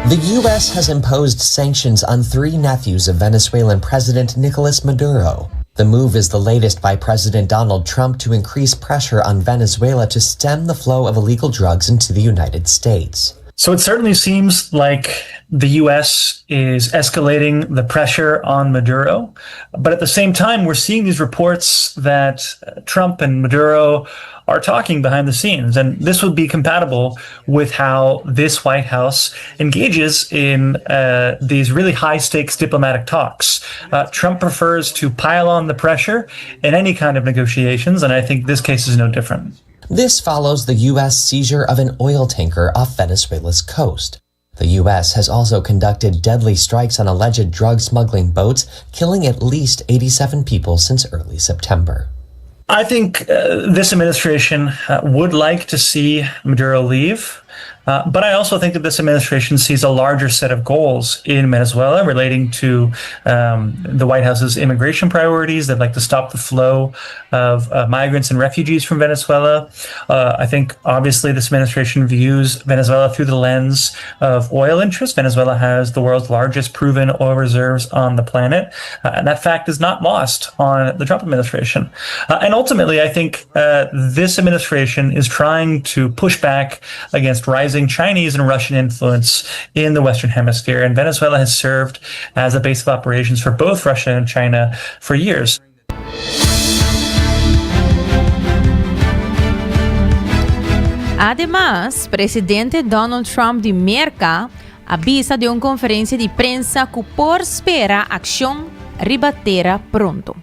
The U.S. has imposed sanctions on three nephews of Venezuelan President Nicolas Maduro. The move is the latest by President Donald Trump to increase pressure on Venezuela to stem the flow of illegal drugs into the United States. So it certainly seems like the U.S. is escalating the pressure on Maduro. But at the same time, we're seeing these reports that Trump and Maduro are talking behind the scenes. And this would be compatible with how this White House engages in uh, these really high stakes diplomatic talks. Uh, Trump prefers to pile on the pressure in any kind of negotiations, and I think this case is no different. This follows the U.S. seizure of an oil tanker off Venezuela's coast. The U.S. has also conducted deadly strikes on alleged drug smuggling boats, killing at least 87 people since early September. I think uh, this administration uh, would like to see Maduro leave. Uh, but I also think that this administration sees a larger set of goals in Venezuela relating to um, the White House's immigration priorities. They'd like to stop the flow of uh, migrants and refugees from Venezuela. Uh, I think obviously this administration views Venezuela through the lens of oil interests. Venezuela has the world's largest proven oil reserves on the planet, uh, and that fact is not lost on the Trump administration. Uh, and ultimately, I think uh, this administration is trying to push back against rising Chinese and Russian influence in the Western Hemisphere. And Venezuela has served as a base of operations for both Russia and China for years. Ademas, presidente Donald Trump di Merca a bisa den un conferencia di prensa cu por spera accion riba tera pronto.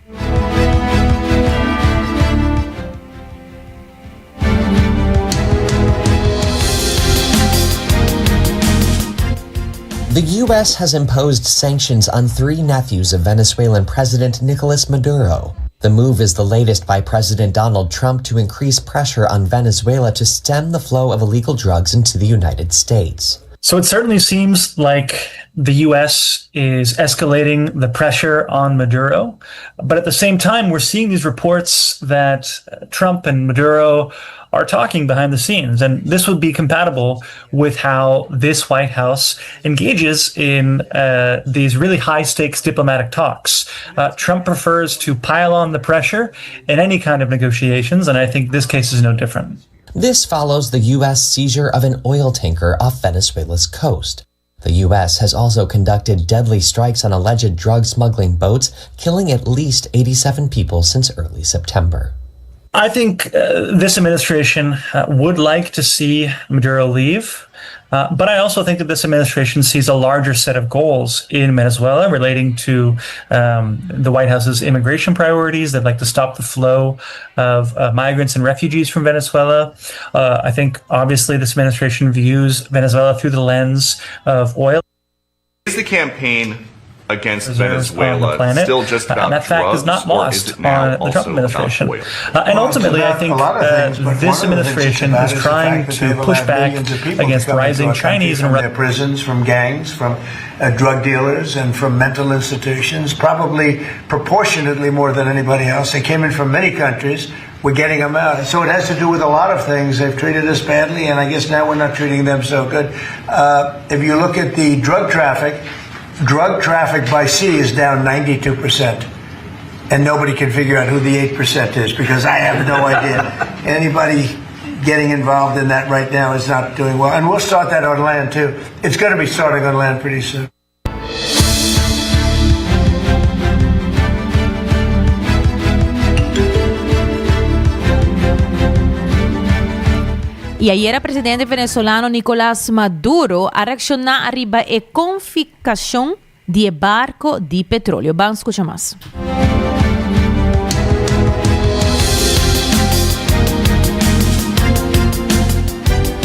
The U.S. has imposed sanctions on three nephews of Venezuelan President Nicolas Maduro. The move is the latest by President Donald Trump to increase pressure on Venezuela to stem the flow of illegal drugs into the United States. So it certainly seems like the U.S. is escalating the pressure on Maduro. But at the same time, we're seeing these reports that Trump and Maduro are talking behind the scenes. And this would be compatible with how this White House engages in uh, these really high stakes diplomatic talks. Uh, Trump prefers to pile on the pressure in any kind of negotiations, and I think this case is no different. This follows the U.S. seizure of an oil tanker off Venezuela's coast. The U.S. has also conducted deadly strikes on alleged drug smuggling boats, killing at least 87 people since early September. I think uh, this administration uh, would like to see Maduro leave. Uh, but I also think that this administration sees a larger set of goals in Venezuela relating to um, the White House's immigration priorities. They'd like to stop the flow of uh, migrants and refugees from Venezuela. Uh, I think obviously this administration views Venezuela through the lens of oil. Is the campaign against reserves on the Venezuela planet. still just Uh, about and that fact drugs, is not or lost is it now on the Trump also about administration. oil? Uh, and Well, it's ultimately, I about think a lot of uh, things, but this one of the things it's administration about is is the trying fact that to they've push allowed back millions of people to against come into rising our country Chinese and from Russian their prisons, from gangs, from uh, drug dealers, and from mental institutions, probably proportionately more than anybody else. They came in from many countries. We're getting them out. So it has to do with a lot of things. They've treated us badly, and I guess now we're not treating them so good. Uh, if you look at the drug traffic, drug traffic by sea is down 92 percent and nobody can figure out who the 8% is because I have no idea. Anybody getting involved in that right now is not doing well. And we'll start that on land too. It's going to be starting on land pretty soon. Y ayera presidente venezolano Nicolas Maduro a reacciona ariba e conficacion di e barco di petroleo. Ban scucha mas.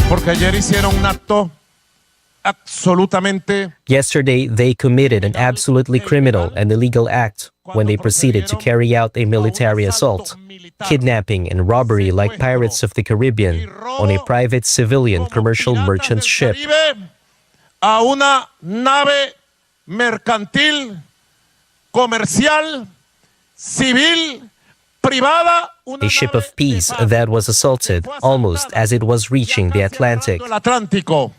Porque ayer hicieron un acto. Absolutamente. Yesterday, they committed an absolutely criminal and illegal act when they proceeded to carry out a military assault, kidnapping and robbery like pirates of the Caribbean on a private civilian commercial merchant ship. A una nave mercantil, comercial, civil, privada. A ship of peace that was assaulted almost as it was reaching the Atlantic. Atlántico.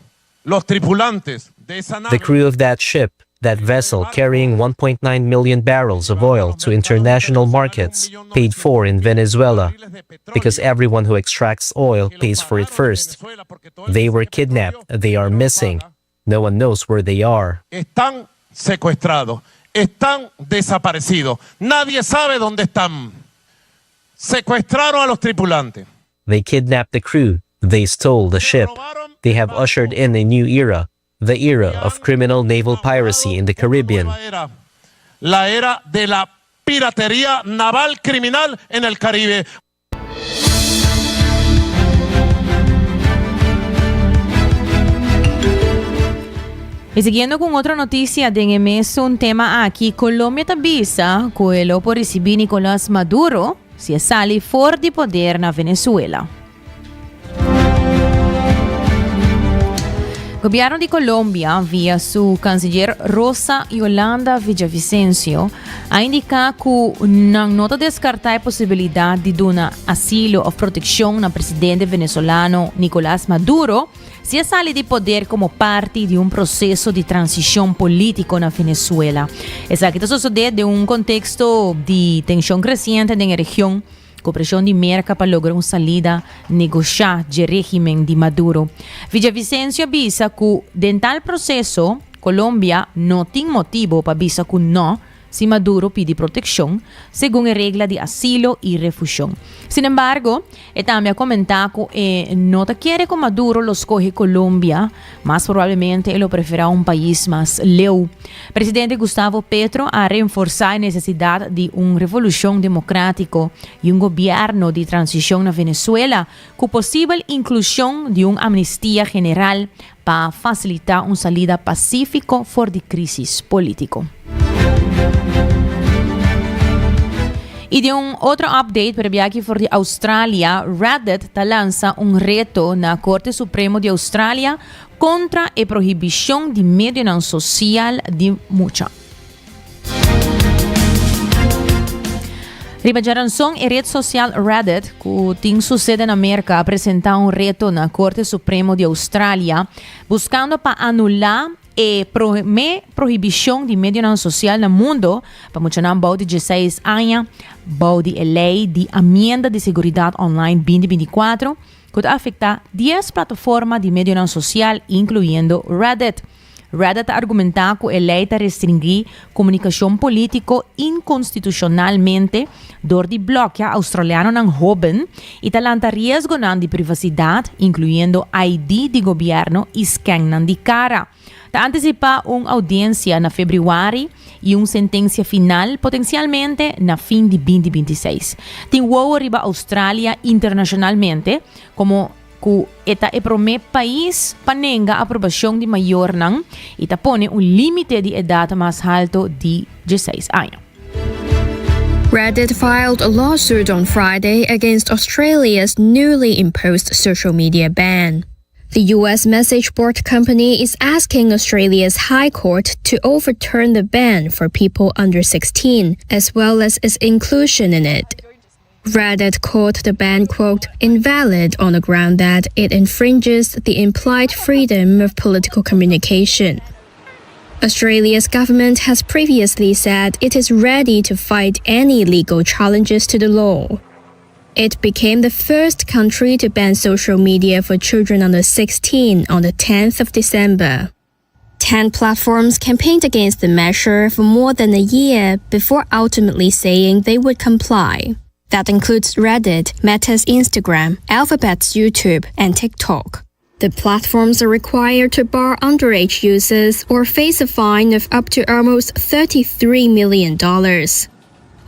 Los tripulantes de esa nave. The crew of that ship, that vessel carrying 1.9 million barrels of oil to international markets, paid for in Venezuela, because everyone who extracts oil pays for it first. They were kidnapped, they are missing. No one knows where they are. Están secuestrados, están desaparecidos. Nadie sabe dónde están. Secuestraron a los tripulantes. They kidnapped the crew. They stole the ship. They have ushered in a new era, the era of criminal naval piracy in the Caribbean. La era de la piratería naval criminal en el Caribe. Y siguiendo cu otro noticia den e mesun tema aki, Colombia ta bisa cu e lo por ricibi Nicolas Maduro si e sali for di poder na Venezuela. Gobierno di Colombia, via su canciller Rosa Yolanda Villavicencio, a indica cu nan no ta descarta e posibilidad di duna asilo of proteccion na presidente venezolano Nicolas Maduro si e sali di poder como parti di un proceso di transicion politico na Venezuela. Esaki ta sosode den un contexto di tension creciente den e region. Ku preshon di Merka pa logra un salida negoshá dje régimen di Maduro. Villavicencio a bisa ku den tal proseso Colombia no tin motibo pa bisa ku nò si Maduro pidi protekshon segun e regla di asilo i refushon. Sinembargo, e tambe a komentá ku e no ta kere ku Maduro lo skohe Colombia, mas probablemente e lo preferá un pais mas leu. Presidente Gustavo Petro a reenforsá e nesesidat di un revolushon demokrátiko i un gobièrnu di transishon na Venezuela ku posibel inklushon di un amnistia general pa fasilitá un salida pasífiko for di krísis polítiko. I den un otro update pero biaki for di Australia, Reddit ta lansa un reto na Korte Supremo di Australia Kontra e prohibishon di medionan sosial di mucha. Riba djaranson e ret sosial Reddit, ku tin su sede na Merka, a presentá un reto na Korte Supremo di Australia buskando pa anulá e promé prohibishon di medionan sosial na mundo pa muchanan bou di dieseis aña bou di e lei di Amienda di Seguridat Online 2024. ku ta afektá dies plataforma di medionan sosial, inkluyendo Reddit. Reddit ta argumentá ku e lei ta restringí komunikashon polítiko inkonstitushonalmente dor di blòkia australianonan hóben i ta lanta riesgonan di privasidat, inkluyendo ID di gobièrnu i skènnan di kara. Ta antisipá un oudiensia na febrüari i un sentensia final potensialmente na fin di 2026. Tin wowo riba Australia internashonalmente komo ku e ta e promé pais pa nenga aprobashon di mayornan i ta pone un límite di edat mas halto di dieseis aña. Reddit filed a lawsuit on Friday against Australia's newly imposed social media ban. The US message board company is asking Australia's High Court to overturn the ban for people under 16, as well as its inclusion in it. Reddit called the ban, quote, invalid on the ground that it infringes the implied freedom of political communication. Australia's government has previously said it is ready to fight any legal challenges to the law. It became the first country to ban social media for children under 16 on the 10th of December. 10 platforms campaigned against the measure for more than a year before ultimately saying they would comply. That includes Reddit, Meta's Instagram, Alphabet's YouTube, and TikTok. The platforms are required to bar underage users or face a fine of up to almost $33 million.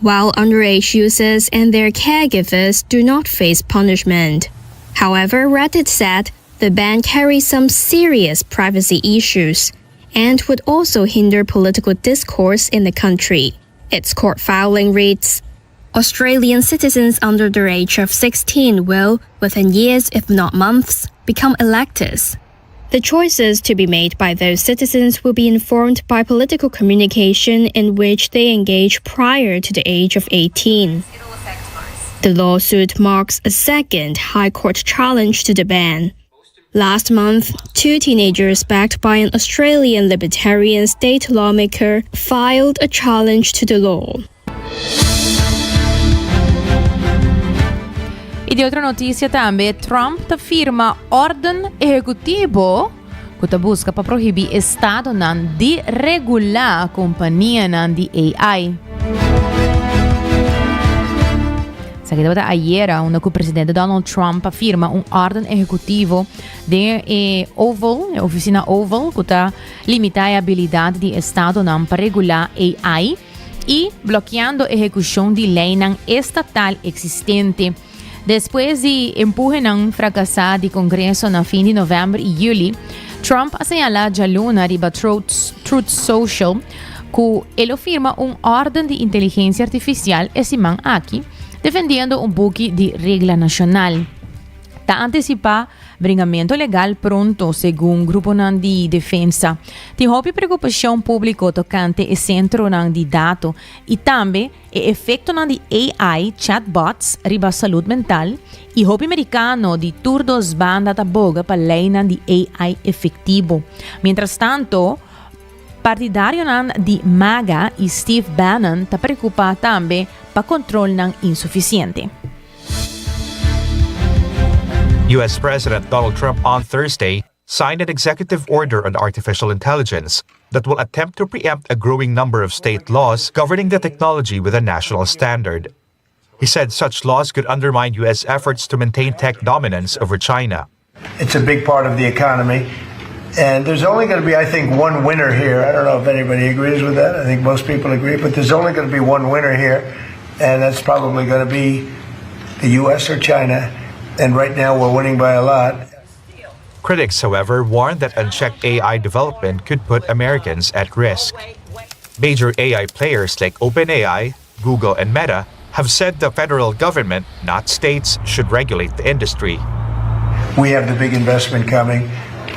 While underage users and their caregivers do not face punishment. However, Reddit said The ban carries some serious privacy issues and would also hinder political discourse in the country. Its court filing reads Australian citizens under the age of 16 will, within years if not months, become electors. The choices to be made by those citizens will be informed by political communication in which they engage prior to the age of 18. The lawsuit marks a second High Court challenge to the ban. Last month, two teenagers backed by an Australian libertarian state lawmaker filed a challenge to the law. Y di otro noticia tambe, Trump ta firma orden ehecutivo cu ta busca pa prohibi estadonan di regula companianan di AI. Esaki tabata ayera unda cu presidente Donald Trump a firma un orden ehecutivo den e Oval, e oficina Oval, cu ta limita e habilidad di estadonan pa regula AI y blokeando ehecucion di leynan estatal existente. Despues di empuhenan fracasa di Congreso na fin di november y juli, Trump a señala djaluna riba Truth Social cu e lo firma un orden di inteligencia artificial e siman aki, defendiendo un buki di regla nacional. Ta anticipa Bringamento legal pronto, segun gruponan di defensa. Tin hopi preocupacion publico tocante e centronan di dato y tambe e efectonan di AI chatbots riba salud mental y hopi mericano di tur dos banda ta boga pa leynan di AI efectivo. Mientras tanto, partidarionan di MAGA y Steve Bannon ta preocupa tambe pa controlnan insuficiente. U.S. President Donald Trump on Thursday signed an executive order on artificial intelligence that will attempt to preempt a growing number of state laws governing the technology with a national standard. He said such laws could undermine U.S. efforts to maintain tech dominance over China. It's a big part of the economy. And there's only going to be, I think, one winner here. I don't know if anybody agrees with that. I think most people agree. But there's only going to be one winner here, and that's probably going to be the U.S. or China. And right now, we're winning by a lot. Critics, however, warn that unchecked AI development could put Americans at risk. Major AI players like OpenAI, Google, and Meta have said the federal government, not states, should regulate the industry. We have the big investment coming.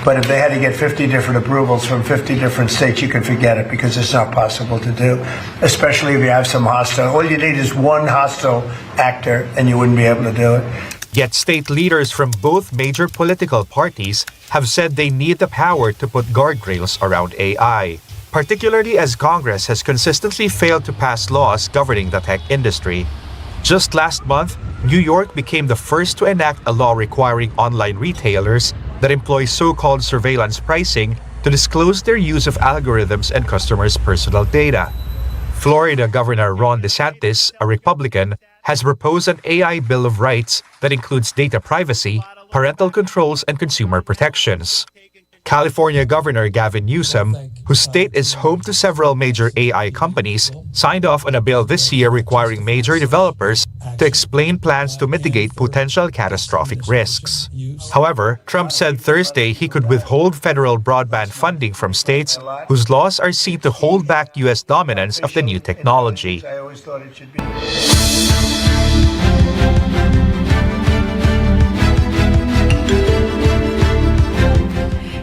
But if they had to get 50 different approvals from 50 different states, you could forget it because it's not possible to do, especially if you have some hostile. All you need is one hostile actor and you wouldn't be able to do it. Yet state leaders from both major political parties have said they need the power to put guardrails around AI, particularly as Congress has consistently failed to pass laws governing the tech industry. Just last month, New York became the first to enact a law requiring online retailers that employ so called surveillance pricing to disclose their use of algorithms and customers' personal data. Florida Governor Ron DeSantis, a Republican, has proposed an AI Bill of Rights that includes data privacy, parental controls, and consumer protections. California Governor Gavin Newsom, whose state is home to several major AI companies, signed off on a bill this year requiring major developers to explain plans to mitigate potential catastrophic risks. However, Trump said Thursday he could withhold federal broadband funding from states whose laws are seen to hold back U.S. dominance of the new technology.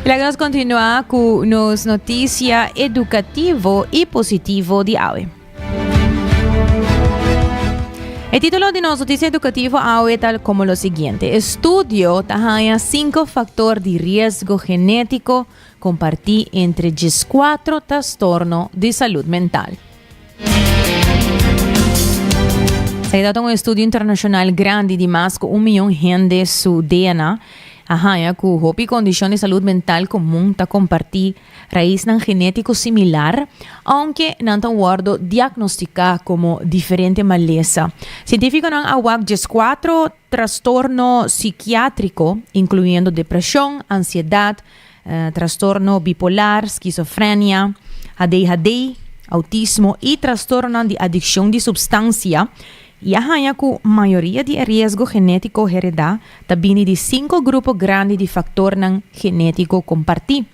Laga nos continua cu nos noticia educativo y positivo di awe. E título di nos noticia educativo awe tal como lo siguiente. Estudio ta haya cinco factor di riesgo genético compartí entre 14 trastorno di salud mental. Esaki ta un estudio internashonal grandi di mas ku un miyon hende su DNA a haña ku hopi kondishon di salud mental komun ta kompartí raisnan genétiko similar, ounke nan ta wòrdu diagnostiká komo diferente malesa. Sientífikonan a wak dieskuatro trastorno sikiátriko, inkluyendo depreshon, ansiedat, trastorno bipolar, skizofrenia, ADHD, autismo i trastornonan di adikshon di supstansia. i a haña ku mayoria di e riesgo genétiko heredá ta bini di sinku grupo grandi di faktornan genétiko kompartí.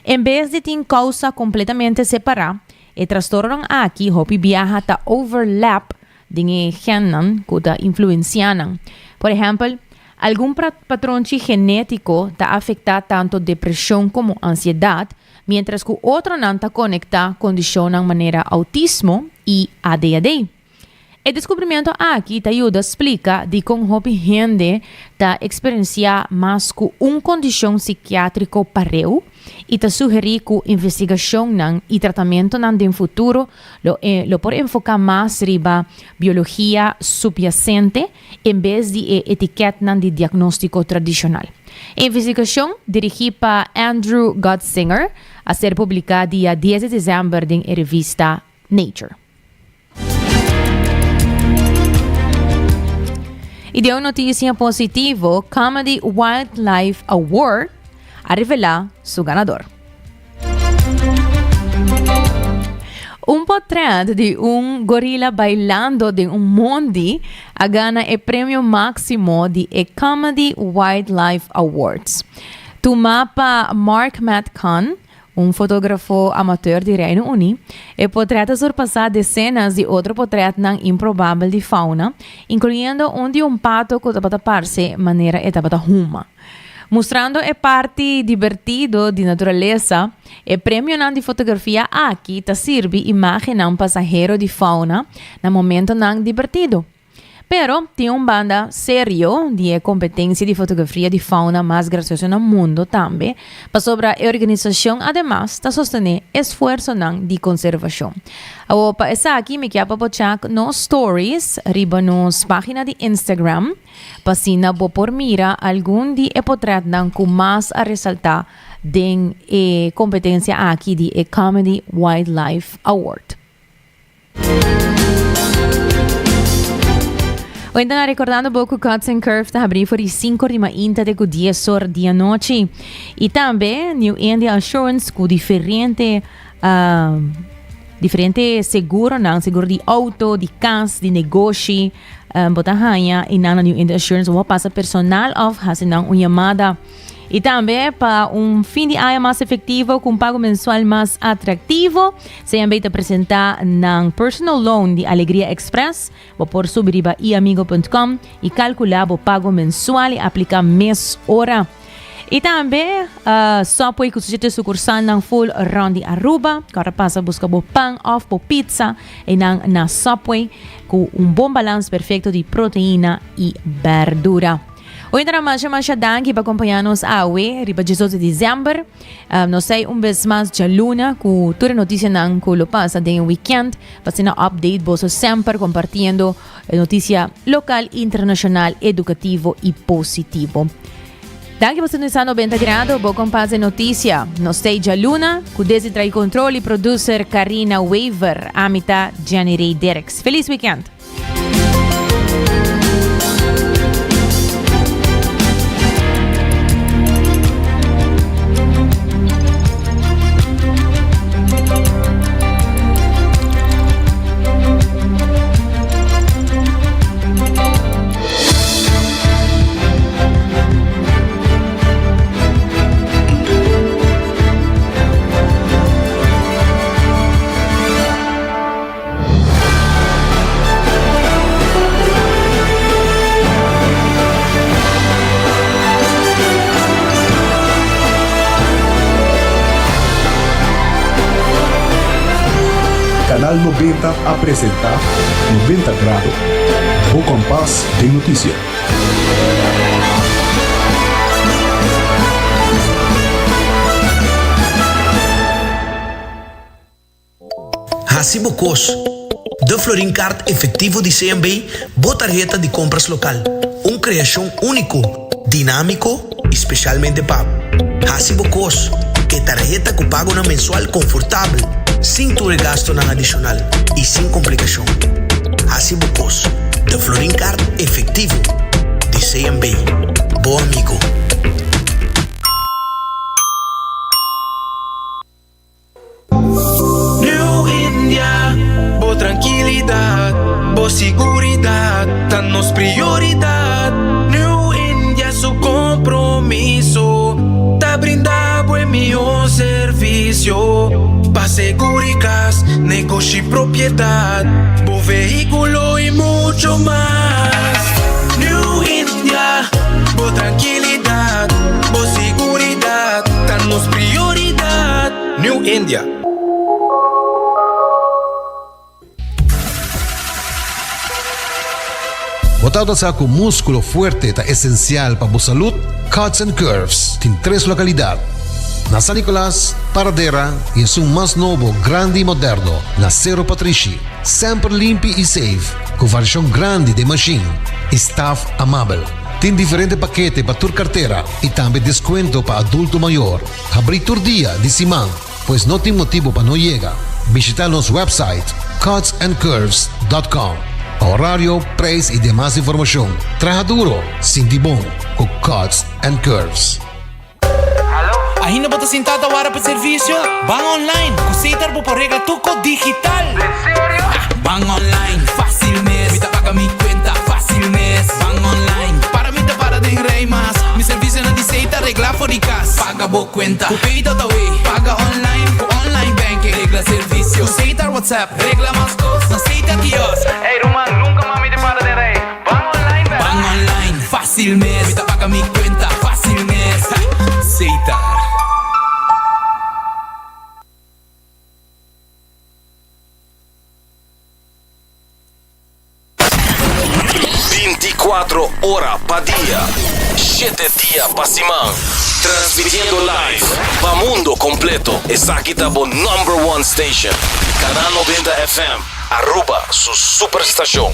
En bes di tin kousa kompletamente separá, e trastornonan aki hopi biaha ta overlap den e gennan ku ta influensiá nan. Por ehèmpel, algun patronchi genétiko ta afektá tantu depreshon komo ansiedat, miéntras ku otronan ta konektá kondishonnan manera outismo i ADHD. E deskubrimentu aki ta yuda splika dikon hopi hende ta eksperensiá mas ku un kondishon sikiátriko pareu i ta sugerí ku investigashonnan i tratamentunan den futuro lo lo por enfoká mas riba biologia subyasente en bes di e etikètnan di diagnóstiko tradishonal. E investigashon, dirigí pa Andrew Godsinger, a ser publiká dia dies di desèmber den e revista Nature. I den un notisia positivo, Comedy Wildlife Award a revelá su ganador. Un potret di un gorila bailando den un mondi a gana e premio máximo di e Comedy Wildlife Awards. Tumá pa Mark Metcon, Un fotografo amateur di Reino Uní, e potret a surpasá desenas di otro potretnan improbabel di fauna, inkluyendo un di un pato ku tabata parse manera e tabata huma. Mustrando e parti dibertido di naturalesa, e premionan di fotografia aki ta sirbi imágennan pasahero di fauna na momentonan dibertido. Pero tin un banda serio di e competencia di fotografia di fauna mas gracioso na mundo tambe, pasobra e organisacion ademas ta sostene esfuerzonan di conservacion. Awor pa esaki mi kier pa bo check nos stories riba nos pagina di Instagram pa asina bo por mira algun di e potretnan cu mas a resalta den e competencia aki di e Comedy Wildlife Award. Ointa recordando bo cu Cuts and Curve ta habri for di 5 or di mainta te cu 10 or di anochi. Y tambe New India Assurance cu diferente uh, diferente seguronan, seguro di auto, di cas, di negoshi. Um, bo ta haya y nan na New India Assurance bo pasa personal of hasi nan un llamada. Y tambe pa un fin di aña mas efectivo cu un pago mensual mas atractivo, CNB ta presenta nan personal loan di Alegria Express. Bo por subi riba iamigo.com y calcula bo pago mensual y aplica mes ora. Y tambe uh, Subway cu su siete sucursalnan full rond di Aruba. Cu pasa busca bo pan of bo pizza y nan na Subway cu un bon balans perfecto di proteína y berdura. Oyentenan masha masha danki pa kompañá nos awe riba 18 di desèmber. Um, nos sei un bes mas djaluna ku tur e notisianan ku lo pasa den e weekend pa asina update boso semper kompartiendo e notisia lokal, internashonal, edukativo i positivo. Danki pa sintonisa 90 Grado, bo kompas de notisia. Nos tei djaluna ku desde trai kontrol i producer Karina Wever. Ami ta Jenny Ray Derks. Feliz weekend! Canal 90 a presenta 90 Grado, bo kompas den notisia. Hasi bo kos. De Florin Card Efectivo di CMB, bo tarheta di kompras lokal. Un kreashon úniko, dinámiko i spesialmente pa bo. Hasi bo kos. E tarheta ku pagonan mensual konfortabel, sin tur e gastunan adishonal i sin komplikashon. Hasi bo kos. De Florin Card Efectivo di CMB. Bo amigo. New India, bo trankilidat, bo siguridat. seguro cas, negoshi y propiedad, bo vehiculo y mucho mas. New India, bo tranquilidad, bo seguridad, ta nos prioridad. New India. Bo tabata sa ku múskulo fuerte ta esensial pa bo salud? Cuts and Curves tin tres lokalidat, na San Nicolas, Paradera i esun mas nobo, grandi i moderno, na Sero Patrishi. Semper limpi i safe, ku variashon grandi den mashin i staf amabel. Tin diferente pakete pa tur kartera i tambe deskuento pa adulto mayor. Habrí tur dia di siman. Pues no tin motibu pa no yega. Bishita nos website cutsandcurves.com pa horario, prijs y demas informacion. Traha duro, sinti bon cu Cuts and Curves. Ainda bo ta sintá ta wara pa servisio? Ban online! Ku Setar bo por regla tur kos digital! Ban online, fácil mes. Mi ta paga mi cuenta, fácil mes. Ban online, para mi ta para den rij mas. Mi servicionan di Setar regla for di cas. Paga bo cuenta cu Pay.awe. Paga online cu online banking. Regla servicio cu Setar WhatsApp. Regla mas cos na Setar kiosk. Ey ruman, nunca mas mi ta para den rij. Ban online bel. Ban online, fácil mes. Mi ta paga mi cuenta, fácil mes. Setar. Binticuatro ora pa dia, shete dia pa siman. Transmitiendo live pa mundo completo. Esaki ta bo number one station. Canal 90 FM, Aruba su superstacion.